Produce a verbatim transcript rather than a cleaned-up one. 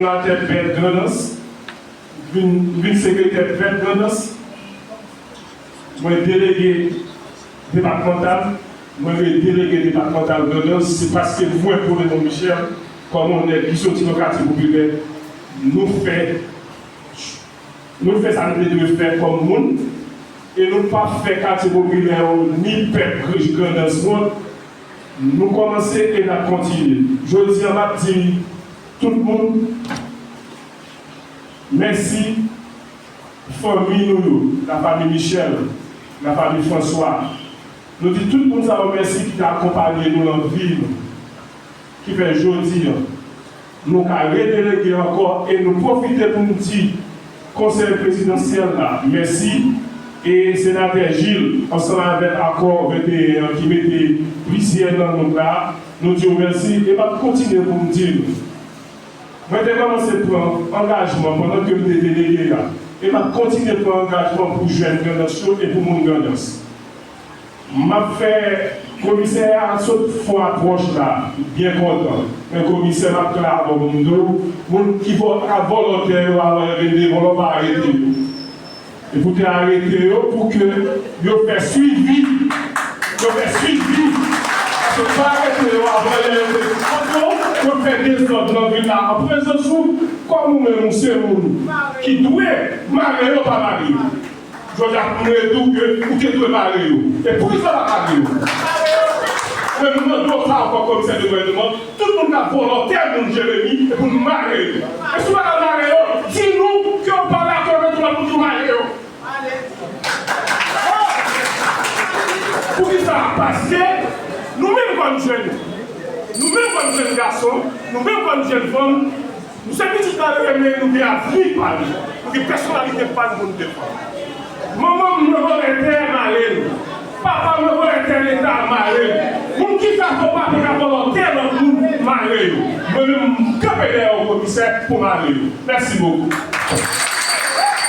Koòdinatè pèp Grandans, vin, vin sekretè pèp Grandans, mwen delege depatmantal, mwen vin delege depatmantal Grandans, se paske mwen, Paul Raymond Michel, kòm yon nèg ki soti nan katye popilè, nou fè, nou fè sa nou te dwe fè kòm moun, e nou pa fè katye popilè yo ni pèp Grandans wont. Nou kòmanse e n ap kontinye. Jodi a, m ap di tout moun mèsi, fanmi nou yo, lafanmi Michel, lafanmi François. Nou di tout moun sa yo mèsi ki te akonpaye nou nan vi nou, ki fè jodi a, nou ka redelege ankò e nou pwofite pou n di Konsèy Prezidansyèl la mèsi, e Senatè Gilles, ansanm avèk Akò venteyen an ki mete plizyè nan nou la, nou di yo mèsi, e m ap kontinye pou m di nou. Mwen te kòmanse pran angajman pandan ke m te delege a, e m ap kontinye pran angajman pou jèn Grandans yo e pou moun Grandans. M ap fè komisè a sot fon apwòch la, byen kontan. Men komisè, m ap klè avè w, m di w, moun ki vò-, ka vòlòntè yo, alò yo vin devan w, pa arete yo. E pou te arete yo, pou ke yo fè swivi, yo fè swivi. Paske pa arete yo avan lè yo te di kont yo, yo fè dezòd nan vil la an prezans ou, kòm ou menm ou se moun ki dwe mare yo, pa mare yo. Jodi a, m redi w ke ou te dwe mare yo. E poukisa w pa mare yo? Men m mande w sa ankò, komisè de gouvènman, tout moun k ap vòlòntè moun Jeremi, e pou n mare yo. E si w pa ka mare yo, di nou ke w pale ak yo, men tou la pou nou mare yo. Poukisa? Paske nou menm kòm jèn, nou menm kòm jèn gason, nou menm kòm jèn fanm, nou se pitit malere, men nou gen avni pa nou. Nou gen pèsonalite pa nou pou nou defann. Manman m nan vòlè tè mare l. Papa m nan vòlè tè Leta mare l. Moun ki ka fè w pa fè ka vòlòntè lòt moun mare yo. Mwen menm, m kanpe dèyè w, komisè, pou mare yo. Mèsi bokou.